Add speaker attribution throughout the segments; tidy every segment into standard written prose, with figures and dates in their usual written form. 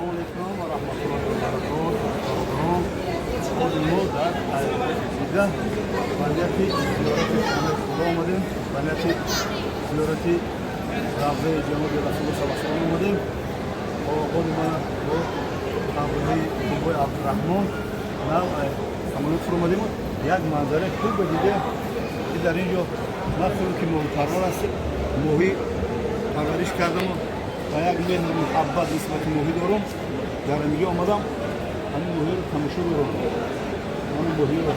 Speaker 1: Ассалому алайкум ва раҳматуллоҳи ва баракотуҳ. Бародарон, ҳозир мо дар Ҷидда ба нияти зиёрати хонаи Худо омадем, ба нияти зиёрати равзаи ҷаноби Расулуллоҳ саллаллоҳу алайҳи васаллам омадем. Ҳозир мана бо ҳамроҳии бобои Абдураҳмон нав самолёт фуромадем. Як манзараи хубе дидем, ки дар ин ҷо ман худам, ки моҳипарвар ҳастем, моҳӣ парвариш кардаму ва як меҳру муҳаббат нисбати моҳӣ дорум. Дар ҳаминҷо омадам, ҳамин моҳиро тамошо дорум. Ҳамин моҳиро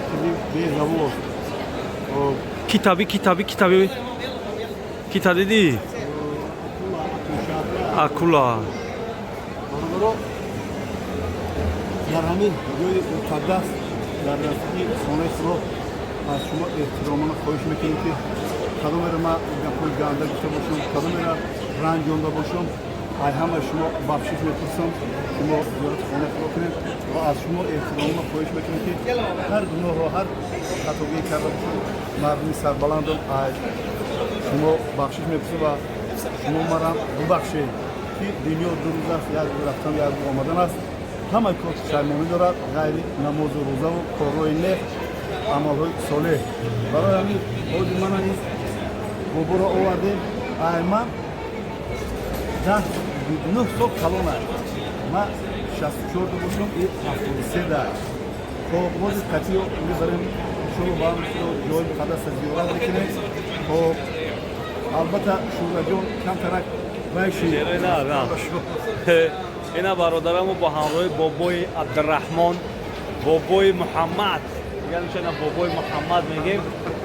Speaker 1: хеле безавол.
Speaker 2: Китаби, китаби, китаби, кита дидӣ? Акула.
Speaker 1: Бародаро, дар ҳамин ҷои муқаддас, дар наздики хонаи Худо, аз шумо эҳтиромона хоҳиш мекунем, ки кадомеро ман гапҳои ганда гуфта бошам, кадомеро ранҷонда бошам, ай ҳама шумо бахшиш мепурсам. Шумо зиёрати хонаи Худо кунед ва аз шумо эҳтиромона хоҳиш мекунем, ки ҳар гуноҳро, ҳар хатогӣ карда бошам, мардуми сарбаландам, ай шумо бахшиш мепурсам ва шумо марам бубахшед, ки дунё 2 рӯз аст, як рӯз рафтан, як рӯз омадан аст. Ҳамаи кор пушаймонӣ дорад, ғайри намозу рӯзаву корҳои нек, амалҳои солеҳ. Барои ҳамин ҳозир мана ин боборо овардем. Ай ман 10-9 сол калон аст. Ман 64 бошам, и 73 да. Хоб, ҳозир қатиё мебарем, иншолло, ба ҳам ҷои муқаддаса зиёрат мекунем. Хоб, албатта, Шураҷон камтарак вайши.
Speaker 2: Ина, бародараму бо ҳамроҳи бобои Абдураҳмон, бобои Муҳаммад, на, бобои Муҳаммад мегем,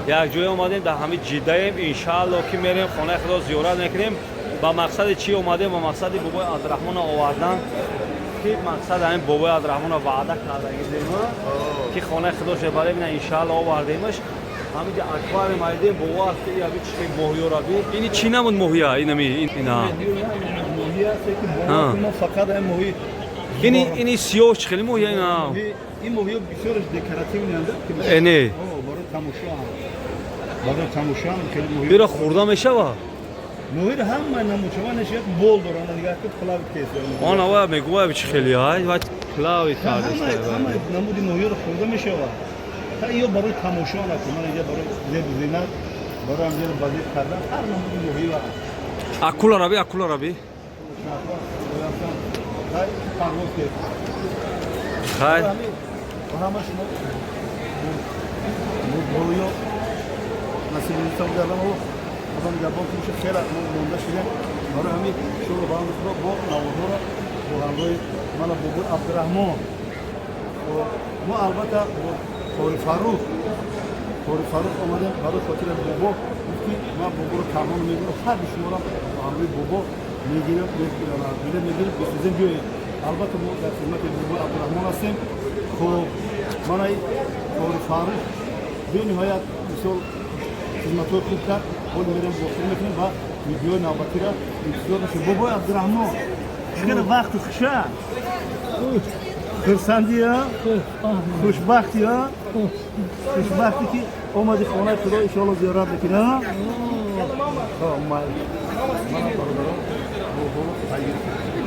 Speaker 2: якҷоя омадем, дар ҳамин Ҷиддаем. Иншаалло, ки мерем, хонаи Худо зиёрат мекунем. Ба мақсади чӣ омадем? Ба мақсади бобои Абдураҳмона овардан, ки мақсад ҳамин бобои Абдураҳмона ваъда кардагидем, ки хонаи Худо шебарем. Ина, иншаалло, овардемаш. Ҳамиҷа аквариум айдем, бовар ки яби чи моҳиёра би. Ини чӣ намуд моҳия инами ина?
Speaker 1: Фақат моҳи.
Speaker 2: Ини, ини сиёҳ чӣ хеле моҳия ина?
Speaker 1: Ин моҳиё бисёраш декоративный анд.
Speaker 2: Э, не.
Speaker 1: Барои тамошо, барои тамошо хеле моҳи.
Speaker 2: Бира, хӯрда мешава?
Speaker 1: Моҳиро ҳама намучава нешият, бол доранд, дигар ки плавит кес.
Speaker 2: Она ва мегӯя, чи хеле ай ва плавит.
Speaker 1: Ҳама намуди моҳиёро хӯрда мешава. Ё барои тамошо накун, ман инҷа барои зебу зинат, барои ҳамҷоро базир кардан ҳар намуди моҳиё.
Speaker 2: Акула раби, акула раби.
Speaker 1: Парвоз кед.
Speaker 2: Хай.
Speaker 1: Ҳама шумо болоё насиб гардам. Худо нигаҳбон ки меша. Хеле мо монда шудем. Барои ҳамин шуро ба худо бо наворҳоро бо ҳамроҳи мана бобои Абдураҳмон, мо албатта бо Қори Фаррух, Қори Фаррух омадем. Барои хотири бобо гуфт, ки ман боборо тамом мегирам, ҳарду шуморо бо ҳамроҳи бобо мегирам, билет мегирем, бисӯзем, биёем. Албатта, мо дар хидмати бобои Абдураҳмон ҳастем. Хоб, манаи Қори Фаррух бениҳоят мисол хизматҳои хуб кард. Ҳоли мерем, бохир мекунем ва видеои навбатиро интизор мешем. Бобои Абдураҳмон, хеле вақту хуша, хурсандия, хушбахтия, хушбахтӣ, ки омади хонаи Худо, иншоалло, зиёрат мекунӣ. Мана, бародарон, боборо пайгирӣ.